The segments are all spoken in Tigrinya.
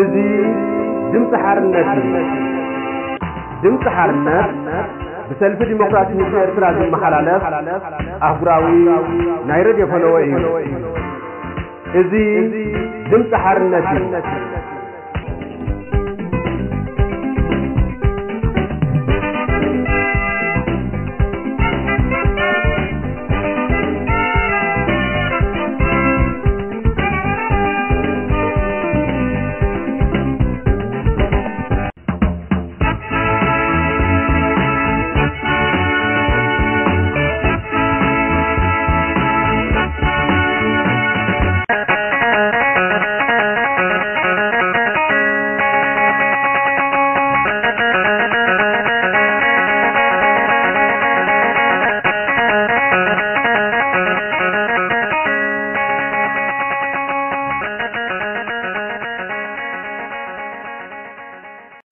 እዚ ድምፂ ሓርነት እዩ። ድምፂ ሓርነት ብሰልፊ ዲሞክራሲ ህዝቢ ኤርትራ ዝመሓላለፍ ኣህጉራዊ ናይ ሬድዮ ፈነወ እዩ። እዚ ድምፂ ሓርነት እዩ።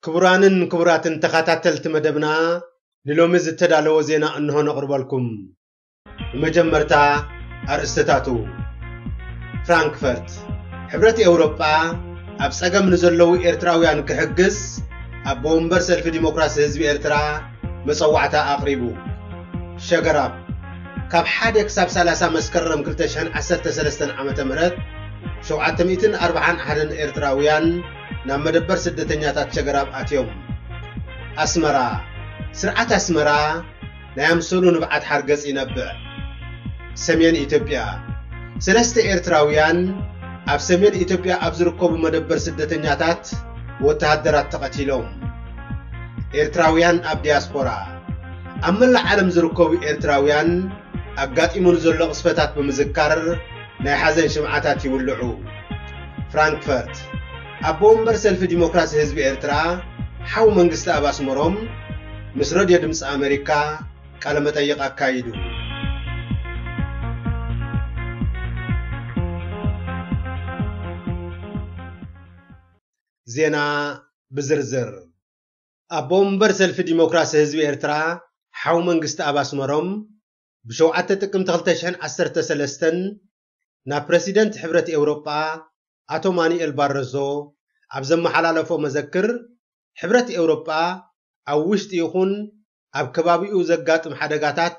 ክቡራንን ክቡራትን ተኸታተልቲ መደብና፣ ንሎሚ ዝተዳለወ ዜና እንሆ ነቕርበልኩም። ብመጀመርታ ኣርእስትታቱ። ፍራንክፈርት፣ ሕብረት ኤውሮጳ ኣብ ጸገም ንዘለዉ ኤርትራውያን ክሕግዝ ኣቦ ወንበር ሰልፊ ዲሞክራሲ ህዝቢ ኤርትራ መጸዋዕታ ኣቕሪቡ። ሸገራብ፣ ካብ ሓደ ክሳብ ሰላሳ መስከረም ክልተ ሽሕን ዓሰርተ ሰለስተን ዓመተ ምህረት ሸውዓተ ሚእትን ኣርባዓን ሓደን ኤርትራውያን ናብ መደበር ስደተኛታት ሸገራብ ኣትዮም። ኣስመራ፣ ስርዓት ኣስመራ ናይ ኣምሰሉ ንብዓት ሓርገጽ ይነብዕ። ሰሜን ኢትዮጵያ፣ ሰለስተ ኤርትራውያን ኣብ ሰሜን ኢትዮጵያ ኣብ ዝርከቡ መደበር ስደተኛታት ወተሃደራት ተቐቲሎም። ኤርትራውያን ኣብ ዲያስፖራ፣ ኣብ መላእ ዓለም ዝርከቡ ኤርትራውያን ኣጋጢሙ ንዘሎ ቅስፈታት ብምዝካር ናይ ሓዘን ሽምዓታት ይውልዑ። ፍራንክፈርት፣ ኣቦ ወንበር ሰልፊ ዲሞክራሲ ህዝቢ ኤርትራ ሓው መንግስቲ ኣብ ኣስመሮም ምስ ረድዮ ድምፂ ኣሜሪካ ቃለ መጠይቕ ኣካይዱ። ዜና ብዝርዝር። ኣቦ ወንበር ሰልፊ ዲሞክራሲ ህዝቢ ኤርትራ ሓው መንግስቲ ኣብ ኣስመሮም ብሸውዓተ ጥቅምቲ ክልተ ሽሕን ዓሰርተ ሰለስተን ናብ ፕረሲደንት ሕብረት ኤውሮጳ ኣቶ ማኑኤል ባረዞ ኣብ ዘመሓላለፎ መዘክር፣ ሕብረት ኤውሮጳ ኣብ ውሽጢ ይኹን ኣብ ከባቢኡ ዘጋጥም ሓደጋታት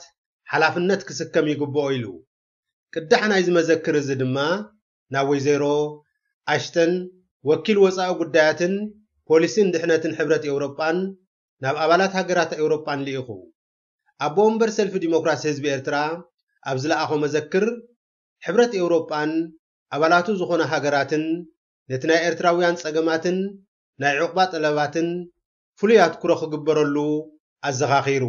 ሓላፍነት ክስከም ይግብኦ ኢሉ። ቅዳሕ ናይዚ መዘክር እዚ ድማ ናብ ወይዘሮ ኣሽተን፣ ወኪል ወጻኢ ጉዳያትን ፖሊሲን ድሕነትን ሕብረት ኤውሮጳን ናብ ኣባላት ሃገራት ኤውሮጳን ልኢኹ። ኣቦ ወንበር ሰልፊ ዲሞክራሲ ህዝቢ ኤርትራ ኣብ ዝለኣኾ መዘክር፣ ሕብረት ኤውሮጳን ኣባላቱ ዝኾና ሃገራትን ነቲ ናይ ኤርትራውያን ጸገማትን ናይ ዕቑባ ጠለባትን ፍሉይ ኣትኩሮ ክግበረሉ ኣዘኻኺሩ።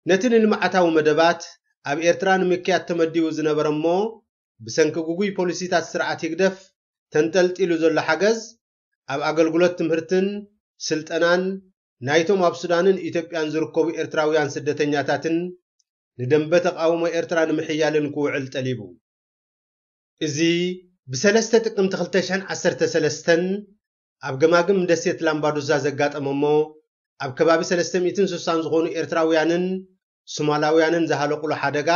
ነቲ ንልምዓታዊ መደባት ኣብ ኤርትራ ንምክያድ ተመዲቡ ዝነበረ እሞ ብሰንኪ ግጉይ ፖሊሲታት ስርዓት ህግደፍ ተንጠልጢሉ ዘሎ ሓገዝ ኣብ ኣገልግሎት ትምህርትን ስልጠናን ናይቶም ኣብ ሱዳንን ኢትዮጵያን ዝርከቡ ኤርትራውያን ስደተኛታትን ንደንበ ተቓውሞ ኤርትራ ንምሕያልን ክውዕል ጠሊቡ። እዚ ብሰለስተ ጥቅምቲ ክልተ ሽሕን ዓሰርተ ሰለስተን ኣብ ገማግም ደሴት ላምባዱዛ ዘጋጠመ እሞ ኣብ ከባቢ ሰለስተ ሚእትን ስሳን ዝኾኑ ኤርትራውያንን ሶማላውያንን ዝሃለቁሉ ሓደጋ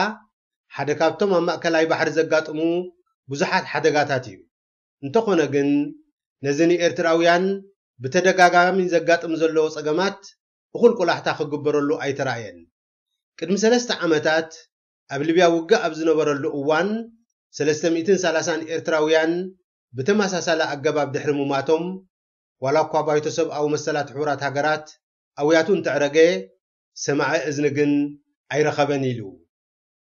ሓደ ካብቶም ኣብ ማእከላይ ባሕሪ ዘጋጥሙ ብዙሓት ሓደጋታት እዩ። እንተኾነ ግን ነዚ ንኤርትራውያን ብተደጋጋሚ ዘጋጥም ዘለዎ ጸገማት እኹል ቆላሕታ ክግበረሉ ኣይተራእየን። ቅድሚ ሰለስተ ዓመታት ኣብ ሊብያ ውግእ ኣብ ዝነበረሉ እዋን ሰለስተ ሚእትን ሰላሳን ኤርትራውያን ብተመሳሳሊ ኣገባብ ድሕሪ ምሟቶም፣ ዋላ እኳ ባይቶ ሰብኣዊ መሰላት ሕቡራት ሃገራት ኣውያቱ እንተዕረገ፣ ሰማዒ እዝኒ ግን ኣይረኸበን ኢሉ።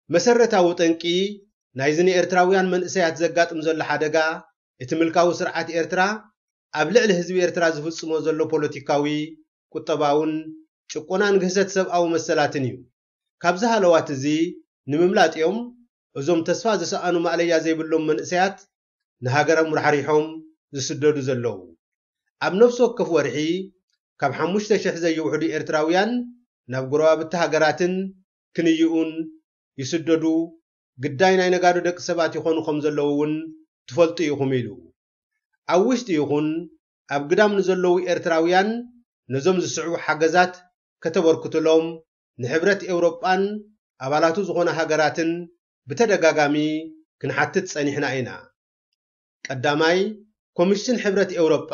መሰረታዊ ጠንቂ ናይዚ ንኤርትራውያን መንእሰያት ዘጋጥም ዘሎ ሓደጋ፣ እቲ ምልካዊ ስርዓት ኤርትራ ኣብ ልዕሊ ህዝቢ ኤርትራ ዝፍጽሞ ዘሎ ፖለቲካዊ፣ ቁጠባውን ጭቆናን ግህሰት ሰብኣዊ መሰላትን እዩ። ካብዚ ሃለዋት እዚ ንምምላጥ እዮም እዞም ተስፋ ዝሰኣኑ ማእለያ ዘይብሎም መንእሰያት ንሃገሮም ራሕሪሖም ዝስደዱ ዘለዉ። ኣብ ነፍሲ ወከፍ ወርሒ ካብ ሓሙሽተ ሽሕ ዘይውሕዱ ኤርትራውያን ናብ ጎረባብቲ ሃገራትን ክንይኡን ይስደዱ፣ ግዳይ ናይ ነጋዶ ደቂ ሰባት ይኾኑ ከም ዘለዉ እውን ትፈልጡ ኢኹም ኢሉ። ኣብ ውሽጢ ይኹን ኣብ ግዳም ንዘለዉ ኤርትራውያን ነዞም ዝስዕቡ ሓገዛት ከተበርክቱሎም ንሕብረት ኤውሮጳን ኣባላቱ ዝኾና ሃገራትን ብተደጋጋሚ ክንሓትት ጸኒሕና ኢና። ቀዳማይ፣ ኮሚሽን ሕብረት ኤውሮጳ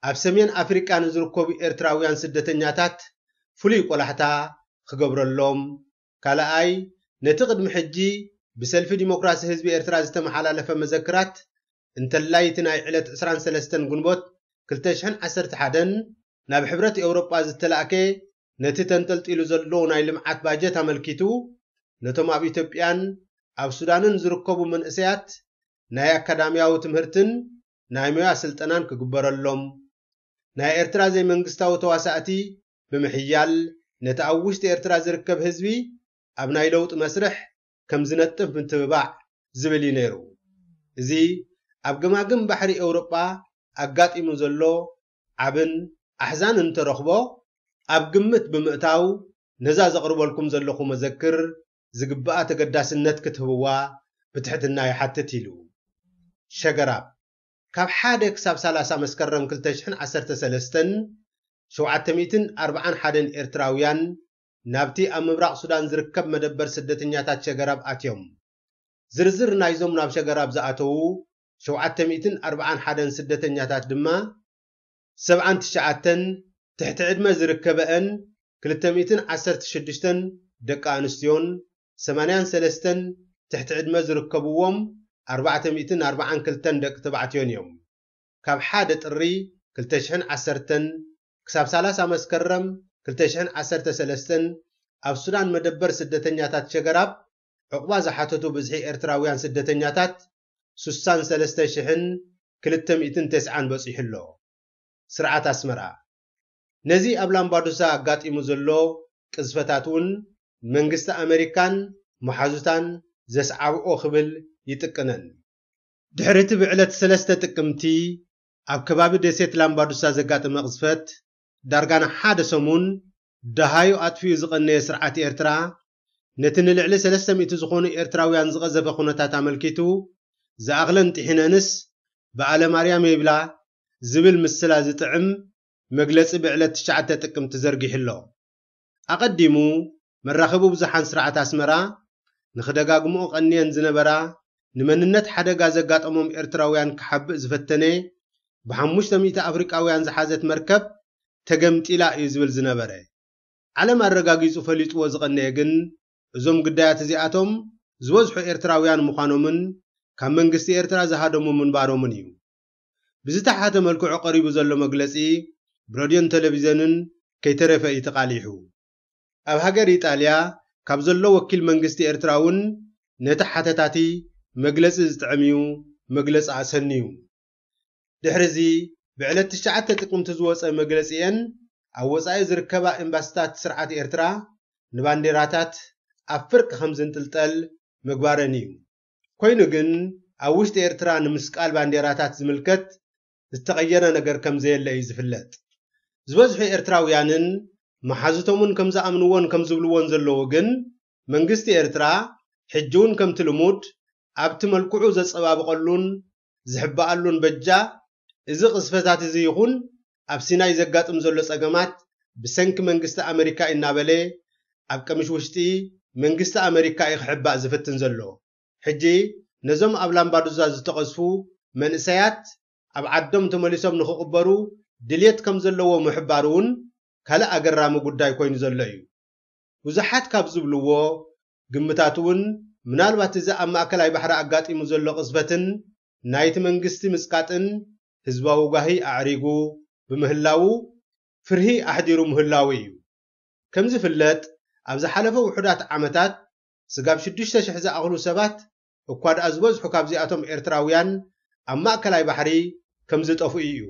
ኣብ ሰሜን ኣፍሪቃ ንዝርከቡ ኤርትራውያን ስደተኛታት ፍሉይ ቆላሕታ ክገብረሎም፣ ካልኣይ ነቲ ቅድሚ ሕጂ ብሰልፊ ዲሞክራሲ ህዝቢ ኤርትራ ዝተመሓላለፈ መዘክራት፣ እንተላይ እቲ ናይ ዕለት ዕስራን ሰለስተን ግንቦት ክልተ ሽሕን ዓሰርተ ሓደን ናብ ሕብረት ኤውሮጳ ዝተላእከ፣ ነቲ ተንጠልጢሉ ዘሎ ናይ ልምዓት ባጀት ኣመልኪቱ፣ ነቶም ኣብ ኢትዮጵያን ኣብ ሱዳንን ዝርከቡ መንእሰያት ናይ ኣካዳሚያዊ ትምህርትን ናይ ሞያ ስልጠናን ክግበረሎም፣ ናይ ኤርትራ ዘይመንግስታዊ ተዋሳእቲ ብምሕያል፣ ነቲ ኣብ ውሽጢ ኤርትራ ዝርከብ ህዝቢ ኣብ ናይ ለውጢ መስርሕ ከም ዝነጥፍ ምትብባዕ ዝብል እዩ ነይሩ። እዚ ኣብ ገማግም ባሕሪ ኤውሮጳ ኣጋጢሙ ዘሎ ዓብን ኣሕዛንን ተረኽቦ ኣብ ግምት ብምእታው፣ ነዛ ዘቕርበልኩም ዘለኹ መዘክር ዝግብኣ ተገዳስነት ክትህብዋ ብትሕትና ይሓትት ኢሉ። ሸገራብ፣ ካብ ሓደ ክሳብ ሰላሳ መስከረም ክልተ ሽሕን ዓሰርተ ሰለስተን፣ ሸውዓተ ሚእትን ኣርባዓን ሓደን ኤርትራውያን ናብቲ ኣብ ምብራቕ ሱዳን ዝርከብ መደበር ስደተኛታት ሸገራብ ኣትዮም። ዝርዝር ናይዞም ናብ ሸገራብ ዝኣተዉ ሸውዓተ ሚእትን ኣርባዓን ሓደን ስደተኛታት ድማ፣ ሰብዓን ትሽዓተን ትሕቲ ዕድመ ዝርከበአን ክልተ ሚእትን ዓሰርተ ሽዱሽተን ደቂ ኣንስትዮን ሰማንያን ሰለስተን ትሕቲ ዕድመ ዝርከብዎም ኣርባዕተ ሚእትን ኣርባዓን ክልተን ደቂ ተባዕትዮን እዮም። ካብ ሓደ ጥሪ ክልተ ሽሕን ዓሰርተን ክሳብ ሰላሳ መስከረም ክልተ ሽሕን ዓሰርተ ሰለስተን ኣብ ሱዳን መደበር ስደተኛታት ሸገራብ ዕቑባ ዝሓተቱ ብዝሒ ኤርትራውያን ስደተኛታት ስሳን ሰለስተ ሽሕን ክልተ ሚእትን ተስዓን በጺሑ ኣሎ። ስርዓት ኣስመራ፣ ነዚ ኣብ ላምባዱሳ ኣጋጢሙ ዘሎ ቅዝፈታት እውን መንግስቲ ኣመሪካን መሓዙታን ዘስዓብኦ ክብል ይጥቅነን። ድሕሪ እቲ ብዕለት ሰለስተ ጥቅምቲ ኣብ ከባቢ ደሴት ላምባዱሳ ዘጋጠመ ቅዝፈት፣ ዳርጋ ንሓደ ሰሙን ደሃዩ ኣጥፊኡ ዝቐነየ ስርዓት ኤርትራ፣ ነቲ ንልዕሊ ሰለስተ ሚእቲ ዝኾኑ ኤርትራውያን ዝቐዘፈ ኩነታት ኣመልኪቱ፣ "ዝኣኽለን ጥሒነንስ ብኣለማርያም የብላ" ዝብል ምስላ ዝጥዕም መግለጺ ብዕለት ትሽዓተ ጥቅምቲ ዘርጊሑ ኣሎ። ኣቐዲሙ፣ መራኸቢ ብዙሓን ስርዓት ኣስመራ ንኽደጋግምኦ ቀንየን ዝነበራ፣ ንመንነት ሓደጋ ዘጋጠሞም ኤርትራውያን ክሓብእ ዝፈተነ፣ ብሓሙሽተ ሚእቲ ኣፍሪቃውያን ዝሓዘት መርከብ ተገምጢላ እዩ ዝብል ዝነበረ። ዓለም ኣረጋጊጹ ፈሊጥዎ ዝቐነየ ግን፣ እዞም ግዳያት እዚኣቶም ዝበዝሑ ኤርትራውያን ምዃኖምን ካብ መንግስቲ ኤርትራ ዝሃደሙ ምንባሮምን እዩ። ብዝተሓተ መልክዑ ቀሪቡ ዘሎ መግለጺ ብረድዮን ቴሌቪዝዮንን ከይተረፈ እዩ ተቓሊሑ። ኣብ ሃገር ኢጣልያ ካብ ዘሎ ወኪል መንግስቲ ኤርትራ እውን ነቲ ሓተታቲ መግለጺ ዝጥዕም እዩ፣ መግለጺ ኣሰንዩ። ድሕሪ እዚ ብዕለት ትሽዓተ ጥቅምቲ ዝወጸ መግለጺኤን፣ ኣብ ወጻኢ ዝርከባ ኤምባሲታት ስርዓት ኤርትራ ንባንዴራታት ኣብ ፍርቂ ከም ዝንጥልጠል ምግባረን እዩ። ኮይኑ ግን፣ ኣብ ውሽጢ ኤርትራ ንምስቃል ባንዴራታት ዝምልከት ዝተቐየረ ነገር ከም ዘየለ እዩ ዝፍለጥ። ዝበዝሑ ኤርትራውያንን መሓዙቶምን ከም ዝኣምንዎን ከም ዝብልዎን ዘለዉ ግን፣ መንግስቲ ኤርትራ ሕጂ እውን ከምቲ ልሙድ ኣብቲ መልክዑ ዘጸባብቐሉን ዝሕበኣሉን በጃ፣ እዚ ቅዝፈታት እዚ ይኹን ኣብ ሲናይ ዘጋጥም ዘሎ ጸገማት ብሰንኪ መንግስቲ ኣመሪካ እዩ እናበለ ኣብ ቀምሽ ውሽጢ መንግስቲ ኣመሪካ እዩ ክሕባእ ዝፍትን ዘሎ። ሕጂ ነዞም ኣብ ላምባዱዛ ዝተቐዝፉ መንእሰያት ኣብ ዓዶም ተመሊሶም ንኽቕበሩ ድልየት ከም ዘለዎ ምሕባሩ እውን ካልእ ኣገራሚ ጉዳይ ኮይኑ ዘሎ እዩ። ብዙሓት ካብ ዝብልዎ ግምታት እውን፣ ምናልባት እዚ ኣብ ማእከላይ ባሕሪ ኣጋጢሙ ዘሎ ቅዝፈትን ናይቲ መንግስቲ ምጽቃጥን ህዝባዊ ጓሂ ኣዕሪጉ ብምህላዉ፣ ፍርሂ ኣሕዲሩ ምህላዉ እዩ። ከም ዝፍለጥ፣ ኣብ ዝሓለፈ ውሑዳት ዓመታት፣ ስጋብ ሽዱሽተ ሽሕ ዝኣኽሉ ሰባት፣ እኳ ደኣ ዝበዝሑ ካብዚኣቶም ኤርትራውያን፣ ኣብ ማእከላይ ባሕሪ ከም ዝጠፍኡ እዩ።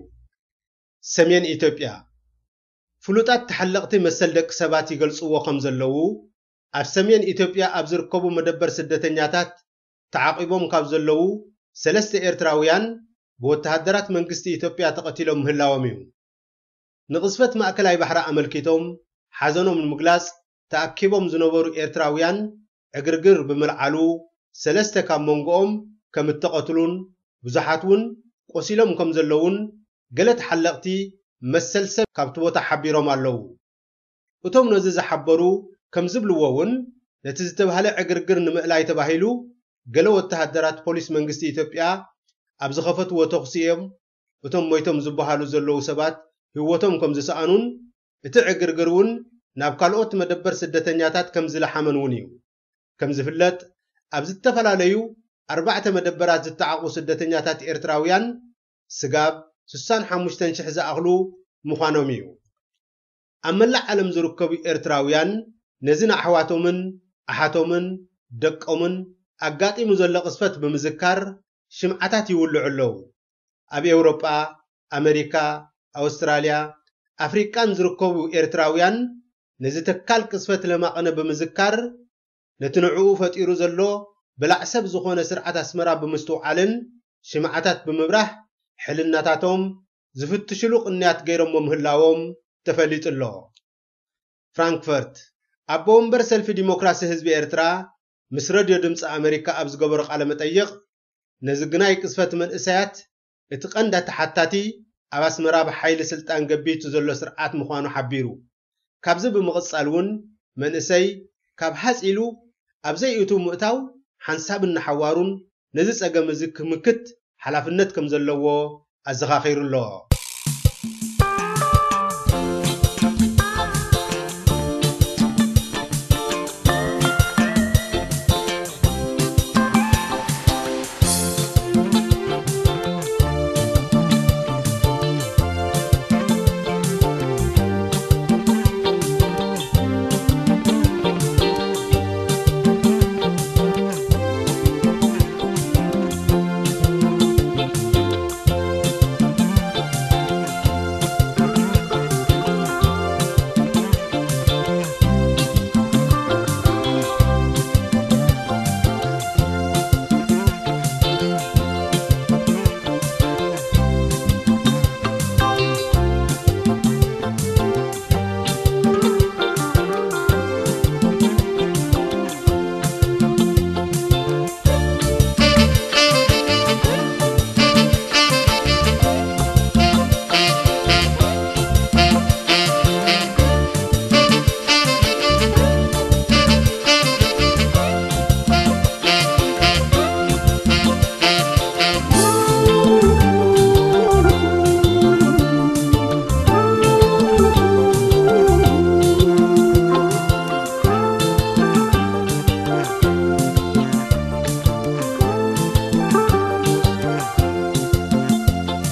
ሰሜን ኢትዮጵያ፣ ፍሉጣት ተሓለቕቲ መሰል ደቂ ሰባት ይገልጽዎ ከም ዘለዉ፣ ኣብ ሰሜን ኢትዮጵያ ኣብ ዝርከቡ መደበር ስደተኛታት ተዓቒቦም ካብ ዘለዉ ሰለስተ ኤርትራውያን ብወተሃደራት መንግስቲ ኢትዮጵያ ተቐቲሎም ምህላዎም እዩ። ንቕዝፈት ማእከላይ ባሕሪ ኣመልኪቶም ሓዘኖም ንምግላጽ ተኣኪቦም ዝነበሩ ኤርትራውያን ዕግርግር ብምልዓሉ፣ ሰለስተ ካብ መንጎኦም ከም እተቐትሉን ብዙሓት እውን ቆሲሎም ከም ዘለዉን ገለ ተሓለቕቲ መሰል ሰብ ካብቲ ቦታ ሓቢሮም ኣለዉ። እቶም ነዚ ዝሓበሩ ከም ዝብልዎ እውን፣ ነቲ ዝተባህለ ዕግርግር ንምእላይ ተባሂሉ፣ ገለ ወተሃደራት ፖሊስ መንግስቲ ኢትዮጵያ ኣብ ዝኸፈትዎ ተኹሲ እዮም እቶም ሞይቶም ዝበሃሉ ዘለዉ ሰባት ህይወቶም ከም ዝሰኣኑን እቲ ዕግርግር እውን ናብ ካልኦት መደበር ስደተኛታት ከም ዝለሓመን እውን እዩ። ከም ዝፍለጥ፣ ኣብ ዝተፈላለዩ ኣርባዕተ መደበራት ዝተዓቑ ስደተኛታት ኤርትራውያን ስጋብ ስሳን ሓሙሽተን ሽሕ ዝኣኽሉ ምዃኖም እዩ። ኣብ መላእ ዓለም ዝርከቡ ኤርትራውያን ነዚ ንኣሕዋቶምን ኣሓቶምን ደቆምን ኣጋጢሙ ዘሎ ቅስፈት ብምዝካር ሽምዓታት ይውልዑ ኣለዉ። ኣብ ኤውሮጳ፣ ኣመሪካ፣ ኣውስትራልያ፣ ኣፍሪቃን ዝርከቡ ኤርትራውያን ነዚ ተካል ቅስፈት ለማቐነ ብምዝካር ነቲ ንዕኡ ፈጢሩ ዘሎ በላዕ ሰብ ዝኾነ ስርዓት ኣስመራ ብምስትውዓልን ሽምዓታት ብምብራህ ሕልናታቶም ዝፍትሽሉ ቅንያት ገይሮሞ ምህላዎም ተፈሊጡ ኣሎ። ፍራንክፈርት፣ ኣቦ ወንበር ሰልፊ ዲሞክራሲ ህዝቢ ኤርትራ ምስ ረድዮ ድምፂ ኣመሪካ ኣብ ዝገበሮ ቃለ መጠይቕ፣ ነዚ ግናይ ቅዝፈት መንእሰያት እቲ ቀንዲ ተሓታቲ ኣብ ኣስመራ ብሓይሊ ስልጣን ገቢቱ ዘሎ ስርዓት ምዃኑ ሓቢሩ። ካብዚ ብምቕጻል እውን መንእሰይ ካብ ሃጽ ኢሉ ኣብ ዘይእቱ ምእታው ሓንሳብን ንሓዋሩን ነዚ ጸገም እዚ ክምክት ሓላፍነት ከም ዘለዎ ኣዘኻኺሩ ኣሎ።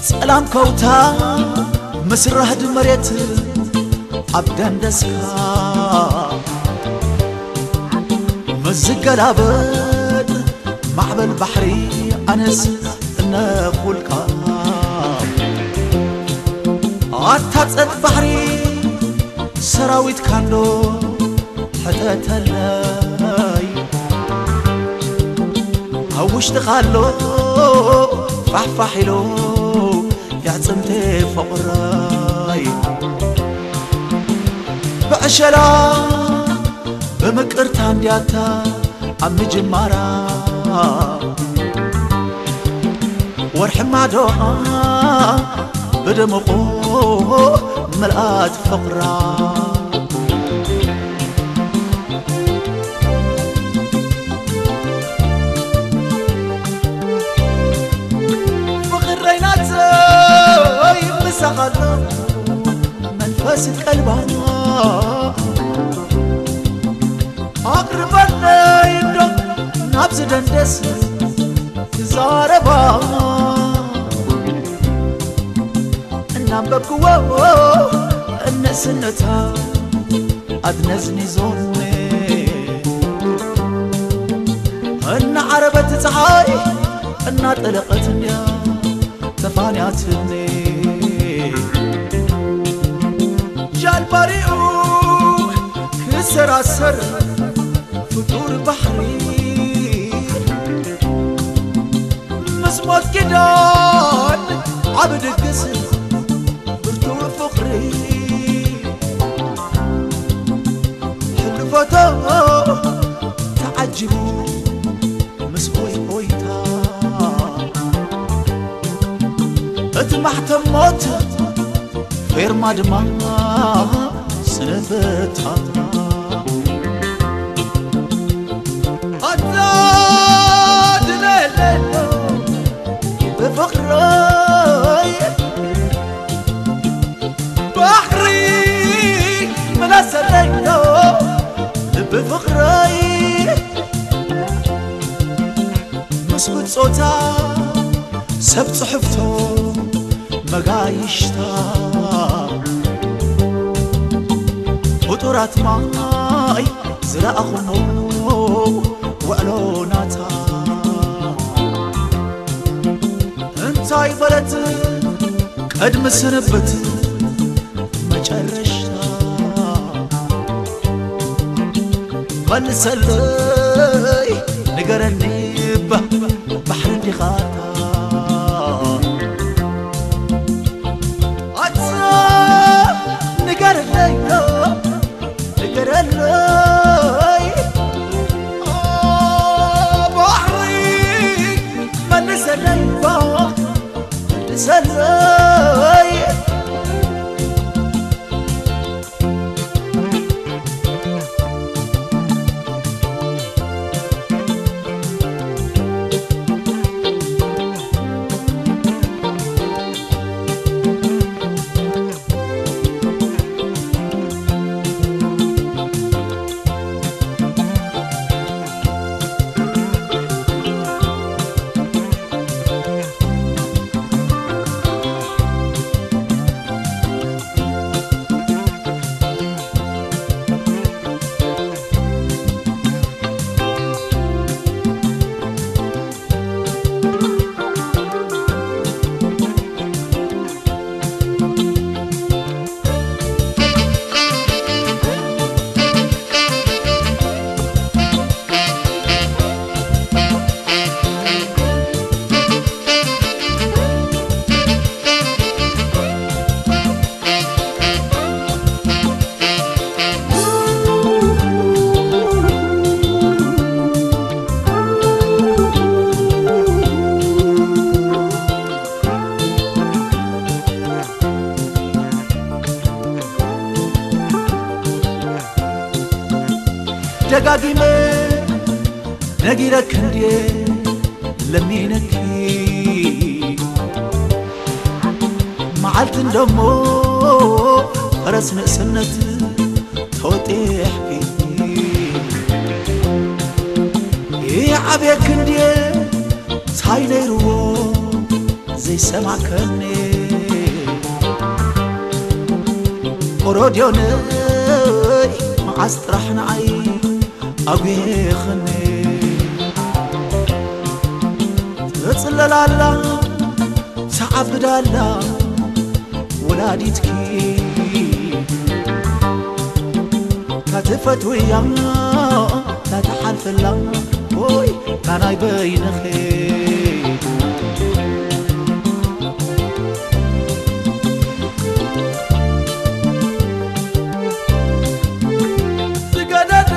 ጸላም ከውታ ምስ ራህዲ መሬት ኣብ ደንደስካ ምስ ዝገላበጥ ማዕበል ባሕሪ ኣነስ እነኹልካ ኣታ ጸጥ ባሕሪ ሰራዊት ካንዶ ሕተተለይ ኣብ ውሽጥኻ ኣሎ ፋሕፋሕ ኢሉ የዕጽምቲ ፍቕረይ ብዕሸላ ብምቅርታ እንድያታ ኣብ ምጅማራ ወርሒ ማዶኣ ብደምቑ ምልኣት ፍቕራ ፍቕረይ ናተይ ምሳኻ ኣሎ መንፈስ ቀልባ ኣቕርበለይ እንዶ ናብዚ ደንደስ ትዛረባ እናንበብክዎ እነስነታ ኣትነዝኒዞኒ እናዓረበት ፀሓይ እናጠለቐት እንድያ ተፋንያትኒ ጃልባሪኡ ክሰራሰር ፍጡር ባሕሪ ምስ ሞት ኪዳን ዓብ ድግስ ብርቱዕ ፍቕሪ ሕሉፎቶ ተዓጂቡ ምስ ኦይ ኦይታ እቲ ማሕተም ሞት ፌርማ ድማ ስንብታ ኣታ ድለለሎ ብፍቕረይ ሰብ ጽሕፍቶ መጋይሽታ ፍጡራት ማይ ዝረኣኹሞ ውዕሎ ናታ እንታይ በለት ቅድሚ ስንብት መጨረሽታ መልሰለይ ንገረኒ እባ ባሕሪ እንዲኻታ ኣታ ንገረለይ ንገረለይ ባሕሪ መልሰለይ እባ መልሰለይ ደጋጊመ ነጊረኪ እንድየ ለሚነኪ መዓልቲ እንደሞ ፈረስ ንእስነት ተወጢሕኪ ይዓብየኪ እንድየ ታይ ነይርዎ ዘይሰማከኒ ኦሮድዮነይ መዓስ ጥራሕ ንዓይ ኣጉየኽኒ ትጽለላላ ትዓብዳላ ወላዲትኪ ታትፈትውያ ታትሓልፈላ ወይ ካናይ በይንኺ ዝገደደ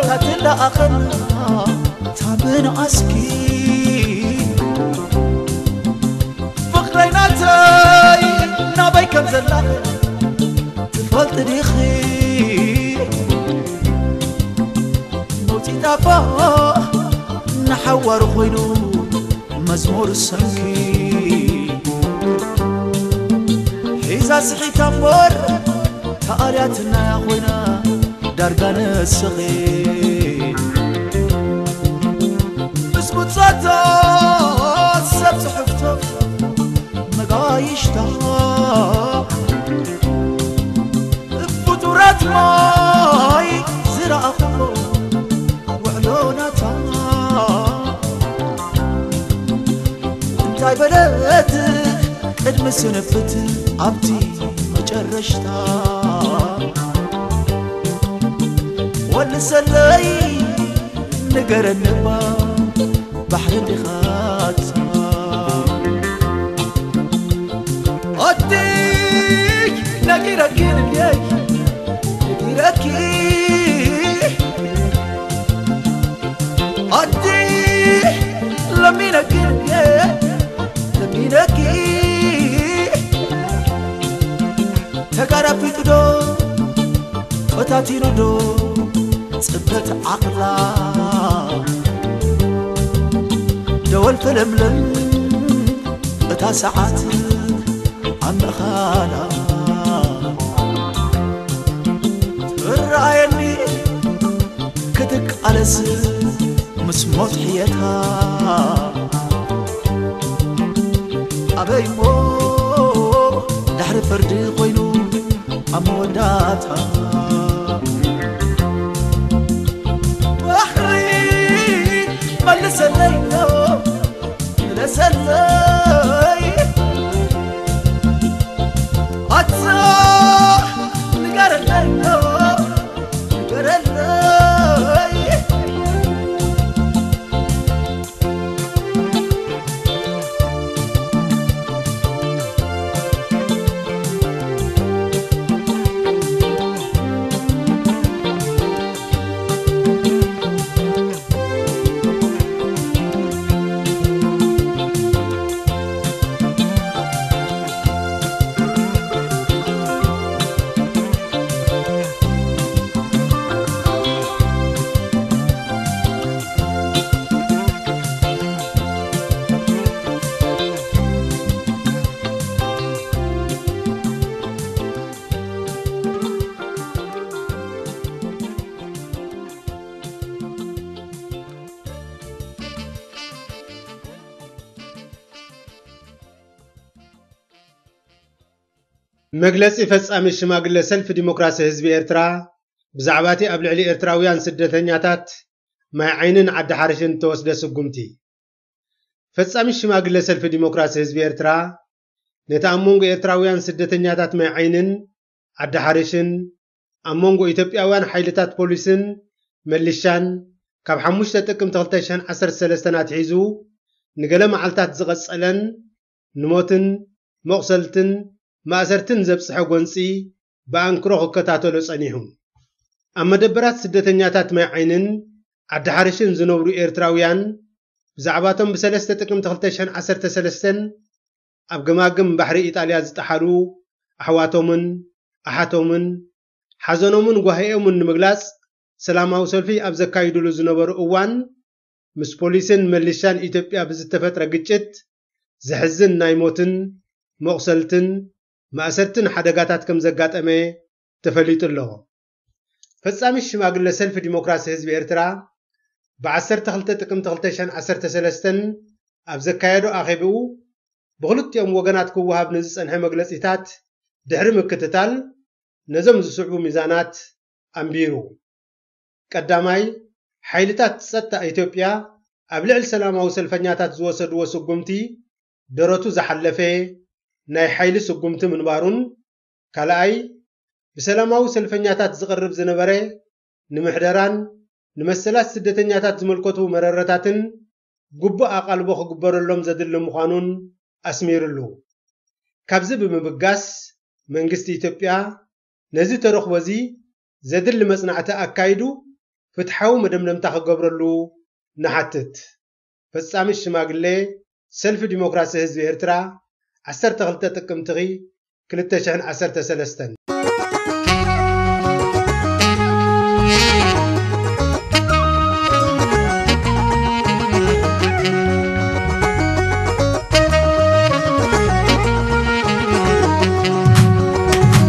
ታትለኣኸና ታብን ኣስኪ ፍቕረይ ናተይ ናበይ ከም ዘላ ትፈልጢ ዲኺ መውፂጣፋ ንሓዋሩ ኮይኑ መዝሙር ሰንኪ ሒዛ ስሒታ እምበር ተኣልያትናያ ኮይና ዳርጋ ንስኺ ምስ ምጻታ ሰብ ጽሕፍቶ መጋይሽታ ፍጡራት ማይ ዝረኣኽዎ ውዕሎ ናታ እንታይ በለት ቅድሚ ስንብት ኣብቲ መጨረሽታ ወልሰለይ ንገረኒ እባ ባሕሪ እንዲኻታ ኣቲ ነጊረኪ ልብየይ ነጊረኪ ኣቲ ለሚነኪ ልብየ ለሚነኪ ተጋራፊጡ ዶ ፈታቲኑ ዶ ጽበት ዓቕላ ደወል ፈለምለም እታ ሰዓት ኣብ ምእኻላ ትረኣየኒ ክትቃለስ ምስ ሞት ሕየታ ኣበይ እሞ ድሕሪ ፍርዲ ኮይኑ ኣብ መወዳእታ፣ ባሕሪ መልሰለይ፣ ምለሰለይ፣ ኣታ ንገረለይ፣ ንገረለይ። መግለጺ ፈጻሚ ሽማግለ ሰልፊ ዲሞክራሲ ህዝቢ ኤርትራ፣ ብዛዕባ እቲ ኣብ ልዕሊ ኤርትራውያን ስደተኛታት ማይ ዓይንን ዓዲ ሓርሽን እተወስደ ስጉምቲ። ፈጻሚ ሽማግለ ሰልፊ ዲሞክራሲ ህዝቢ ኤርትራ፣ ነቲ ኣብ መንጎ ኤርትራውያን ስደተኛታት ማይ ዓይንን ዓዲ ሓርሽን፣ ኣብ መንጎ ኢትዮጵያውያን ሓይልታት ፖሊስን መሊሻን፣ ካብ ሓሙሽተ ጥቅምቲ ክልተ ሽሕን ዓሰርተ ሰለስተን ኣትሒዙ ንገለ መዓልታት ዝቐጸለን ንሞትን መቑሰልትን ማእሰርትን ዘብጽሐ ጎንጺ ብኣንክሮ ክከታተሎ ጸኒሑ። ኣብ መደበራት ስደተኛታት ማይ ዓይንን ዓዲ ሓርሽን ዝነብሩ ኤርትራውያን፣ ብዛዕባቶም ብሰለስተ ጥቅምቲ ክልተ ሽሕን ዓሰርተ ሰለስተን ኣብ ገማግም ባሕሪ ኢጣልያ ዝጠሓሉ ኣሕዋቶምን ኣሓቶምን፣ ሓዘኖምን ጓሂኦምን ንምግላጽ ሰላማዊ ሰልፊ ኣብ ዘካይድሉ ዝነበሩ እዋን፣ ምስ ፖሊስን መሊሻን ኢትዮጵያ ብዝተፈጥረ ግጭት ዘሕዝን ናይ ሞትን መቑሰልትን ማእሰርትን ሓደጋታት ከም ዘጋጠመ ተፈሊጡ ኣሎ። ፈጻሚ ሽማግለ ሰልፊ ዲሞክራሲ ህዝቢ ኤርትራ፣ ብ ዓሰርተ ክልተ ጥቅምቲ ክልተ ሽሕን ዓሰርተ ሰለስተን ኣብ ዘካየዶ ኣኼብኡ፣ ብኽልቲኦም ወገናት ክወሃብ ንዝጸንሐ መግለጺታት ድሕሪ ምክትታል፣ ነዞም ዝስዕቡ ሚዛናት ኣንቢሩ። ቀዳማይ፣ ሓይልታት ጸጥታ ኢትዮጵያ ኣብ ልዕሊ ሰላማዊ ሰልፈኛታት ዝወሰድዎ ስጉምቲ፣ ደረቱ ዝሓለፈ ናይ ሓይሊ ስጉምቲ ምንባሩን፣ ካልኣይ፣ ብሰላማዊ ሰልፈኛታት ዝቐርብ ዝነበረ ንምሕደራን ንመሰላት ስደተኛታት ዝምልከቱ መረረታትን ግቡእ ኣቓልቦ ክግበረሎም ዘድሊ ምዃኑን ኣስሚሩሉ። ካብዚ ብምብጋስ፣ መንግስቲ ኢትዮጵያ ነዚ ተረኽቦ እዚ ዘድሊ መጽናዕቲ ኣካይዱ ፍትሓዊ መደምደምታ ክገብረሉ ንሓትት። ፈጻሚ ሽማግለ ሰልፊ ዲሞክራሲ ህዝቢ ኤርትራ፣ ዓሰርተ ክልተ ጥቅምቲ ክልተ ሽሕን ዓሰርተ ሰለስተን።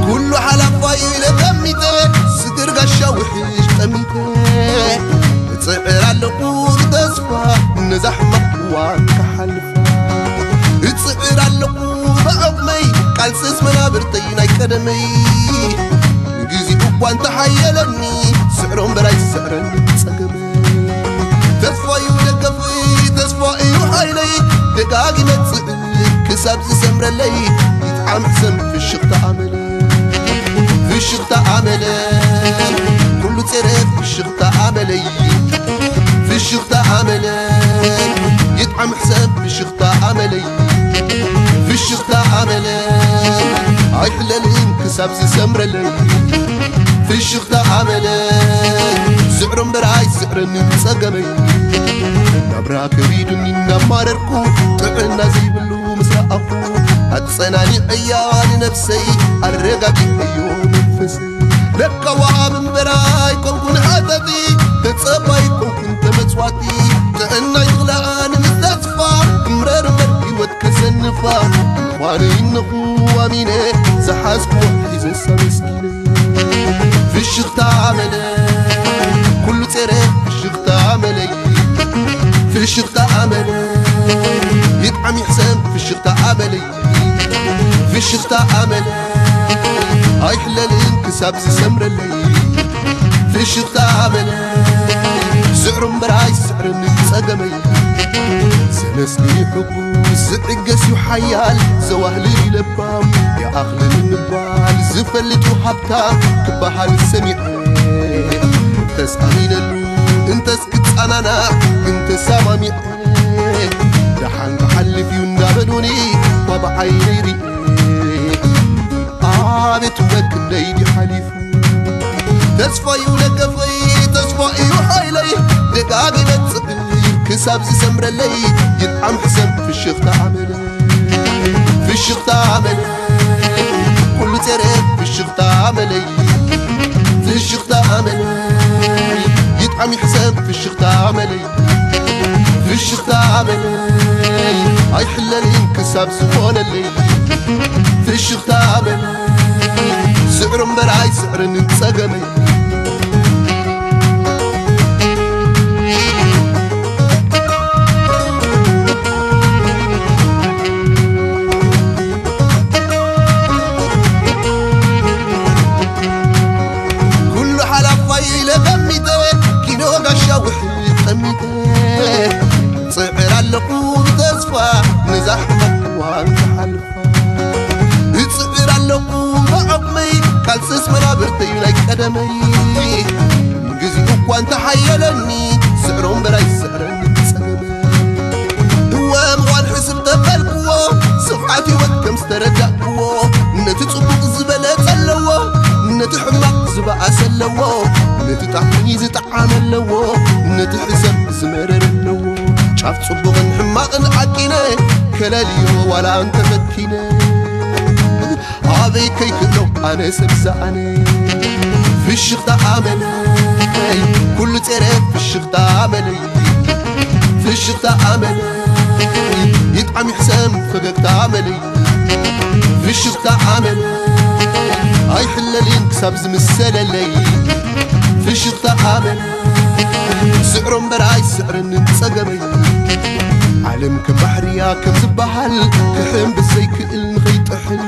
ኩሉ ሓላፋይ ኢለ ጠሚተ፣ ስግር ጋሻ ውሕሽ ጠሚተ፣ እጽዕር ኣለኹ ብተስፋ ነዛ ሕማቕ እዋን ክሓልፋ። እጽዕር ኣለኹ ብዓቕመይ፣ ቃልስስ መናብርተይ ናይ ቀደመይ። ግዜ እኳ እንተሓየለኒ፣ ስዕሮ እምበር ኣይስዕረን ጸገመይ። ተስፋ እዩ ደገፈይ፣ ተስፋ እዩ ሓይለይ፣ ደጋጊመ እጽዕር ክሳብ ዝሰምረለይ። ይጥዓም ሕሰም ፍሽኽታ ኣመለይ፣ ፍሽኽታ ኣመለይ፣ ኩሉ ጸረ ፍሽኽታ ኣመለይ፣ ፍሽኽታ ኣመለይ፣ ይጥዓም ሕሰም ፍሽኽታ ኣመለይ፣ ፍሽኽታ ኣመለይ፣ ኣይሕለልን ክሳብ ዝሰምረለይ። ፍሽኽታ ኣመለይ፣ ስዕሮ እምበር ኣይስዕረንን ጸገመይ። ናብራ ከቢዱኒ እናማረርኩ፣ ጥዕና ዘይብሉ ምስ ረኣኹ፣ ኣጸናኒዐያ ንነብሰይ፣ ኣረጋጊዐዮ መንፈሰይ። ለካ ወሃብ እምበር ኣይኮንኩን ሓተቲ፣ ተጸባይ ኣይኮንኩን ተመጽዋቲ። ጥዕናይ ዝኽልኣ ንምስተስፋ፣ እምረር እምበር ህይወት ከሰንፋ። ምዃነይ እነኹ ኣሚነ፣ ዝሓዝኩዎ ሒዘሳ መስኪነ። ፍሽኽታ ኣመለይ፣ ኩሉ ጸረ ፍሽኽታ ኣመለይ። ፍሽኽታ ኣመለይ፣ ይጥዓም ይሕሰም ፍሽኽታ ኣመለይ ፍሽኽታ ኣመል ኣይሕለልን ክሳብ ዝሰምረለይ ፍሽኽታ ኣመል ስዕሩ እምበር ኣይስዕርን ጸገመይ ዘመስግን እዩ ሕጉስ ዝዕገስ እዩ ሓያል ዘዋህልል እዩ ለባም ይኣኽልን ምባል ዝፈልጥ እዩ ሃብታም ክበሃል ሰሚዐ እንተስ ኣሚነሉ እንተስ ክጸናናዕ ግን ተሰማሚዐ ደሓን ክሓልፍ እዩ እንዳበሉኒ እኳ ብዓይነይ ርኢ ኣቤት ውበ ክንደይ ድዩ ሓሊፉ ተስፋ እዩ ደገፈይ ተስፋ እዩ ሓይለይ ደጋጊመ ጽብይ ክሳብ ዝሰምረለይ ይጥዓም ሕሰም ፍሽኽታ ኣመለይ ፍሽኽታ ኣመለይ ኩሉ ጸረ ፍሽኽታ ኣመለይ ፍሽኽታ ኣመለይ ይጥዓም ይሕሰም ፍሽኽታ ኣመለይ ፍሽኽታ ኣመለይ ኣይሕለልን ክሳብ ዝኾነለይ ፍሽኽታ ኣመለይ ስዕሩ እምበር ኣይስዕርን ጸገመይ ኩሉ ሓላፋይ ኢለ ቀሚጠ ኪኖ ጋሻ ውሕድ ጠሚጠ ጽዕር ኣለኹ ብተስፋ ነዛ ሕማቕ እዋን ክሓልፋ እጽዕር ኣለኹ ብዓቕመይ ቃልስስ መናብርተይ ናይ ቀደመይ ግዜኡ እኳ እንተሓየለኒ ስዕሮ እምበር ኣይስዕረኒ ጸገመ እወ ምዃን ሕስብ ተበልክዎ ስፍሓት ህይወት ከም ዝተረዳእክዎ ነቲ ጽቡቕ ዝበለጸ ኣለዎ ነቲ ሕማቕ ዝበኣሰ ኣለዎ ነቲ ጣዕሚ ዝጠዓመ ኣለዎ ነቲ ሕሰብ ዝመረረ ኣለዎ ጫፍ ጽቡቕን ሕማቕን ዓቂነ ከለልዮ ዋላ እንተፈቲነ ኣበይ ከይክእሎ ኣነ ሰብ ዝኣነ ፍሽኽታ ኣመለይ ኩሉ ጸረ ፍሽኽታ ኣመለይ ፍሽኽታ ኣመለይ ይጥዓም ይሕሰም ፈገግታ ኣመለይ ፍሽኽታ ኣመለይ ኣይሕለልን ክሳብ ዝምሰለለይ ፍሽኽታ ኣመለይ ስዕሮ እምበር ኣይስዕረንን ጸገመይ ዓለም ከም ባሕርያ ከም ዝበሃል ክሕም ብዘይክእል ንኸይጥሕል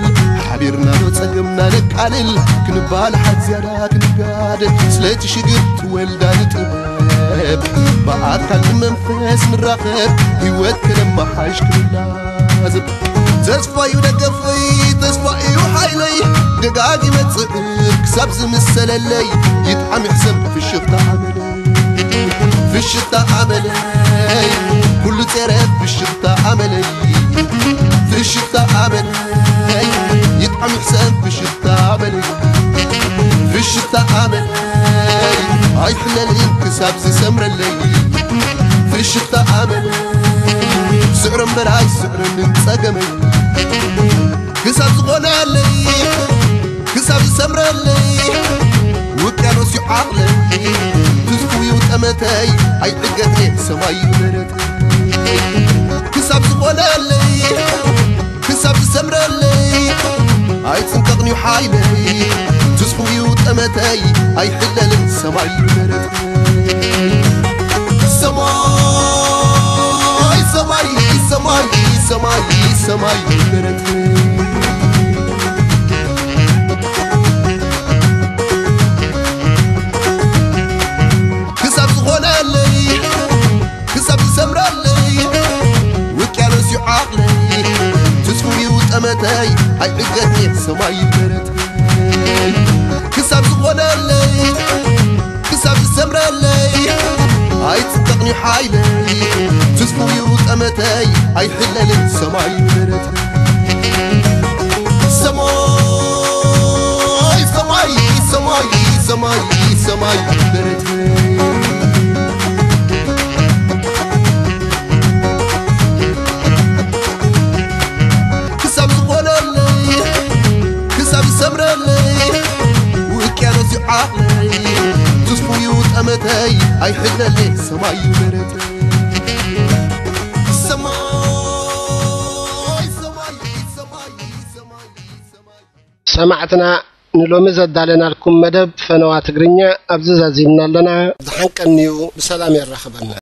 ሓቢርና ዶ ጸገምና ነቃልል ክንባል ሓት ዝያዳ ክንጋደ ስለቲ ሽግር ትወልዳ ንጥበብ ብኣካል ብመንፈስ ንራኸብ ህይወት ከነመሓሽ ክንላዘብ ተስፋ እዩ ደገፈይ ተስፋ እዩ ሓይለይ ደጋጊመ ጽዕር ክሳብ ዝምሰለለይ ይጥዓም ይሕሰም ፍሽኽታ ኣመለይ ፍሽኽታ ኣመለይ ኩሉ ጸረ ፍሽኽታ ኣመለይ ፍሽኽታ ኣመለይ ይጥዓም ይሕሰም ፍሽኽታ ኣመለይ ፍሽኽታ ኣመለይ ኣይሕለልን ክሳብ ዝሰምረለይ ፍሽኽታ ኣመለይ ስዕሮ እምበር ኣይስዕረንን ጸገመይ ክሳብ ዝኾነለይ ክሳብ ዝሰምረለይ ውቅያኖስ እዩ ዓቕለይ ትዝፉ እዩ ጠመተይ ኣይዕገትኔ ሰማይ እዩ ደረተይ ክሳብ ዝኾነለይ ክሳብ ዝሰምረለይ ኣይጽንቀቕን እዩ ሓይለይ ትዝፉ እዩ ጠመተይ ኣይሕለልን ሰማይ እዩ ደረተይ ሰማይ ሰማይ ሰማይ ሰማይ ሰማይ ደረተይ ክሳብ ዝኾነለይ ክሳብ ዝሰምረለይ ውቅያኖስ እዩ ዓቕለይ ትዝፉ እዩ ጠመተይ ኣይዕገትኔ ሰማይ እዩ ደረተይ ክሳብ ዝኾነለይ ክሳብ ዝሰምረለይ ኣይጽንቀቕን እዩ ሓይለይ ትዝፉ እዩ ጠመተይ ኣይሕለልን ሰማይ እዩ ደረተይ ሰማይ ሰማይ ሰማይ ሰማይ ሰማይ ደረተይ ክሳብ ዝኾነለይ ክሳብ ዝሰምረለይ ውቅያኖስ እዩ ዓቕለይ ትዝፉ እዩ ጠመተይ ኣይሕለለይ ሰማይ እዩ ደረተይ ሰማይ ሰማይ ሰማይ ሰማይ ሰማይ ሰማዕትና ንሎሚ ዘዳለናልኩም መደብ ፈነዋ ትግርኛ ኣብዚ ዛዚምና ኣለና። ዝሓንቀንዩ ብሰላም የራኽበና።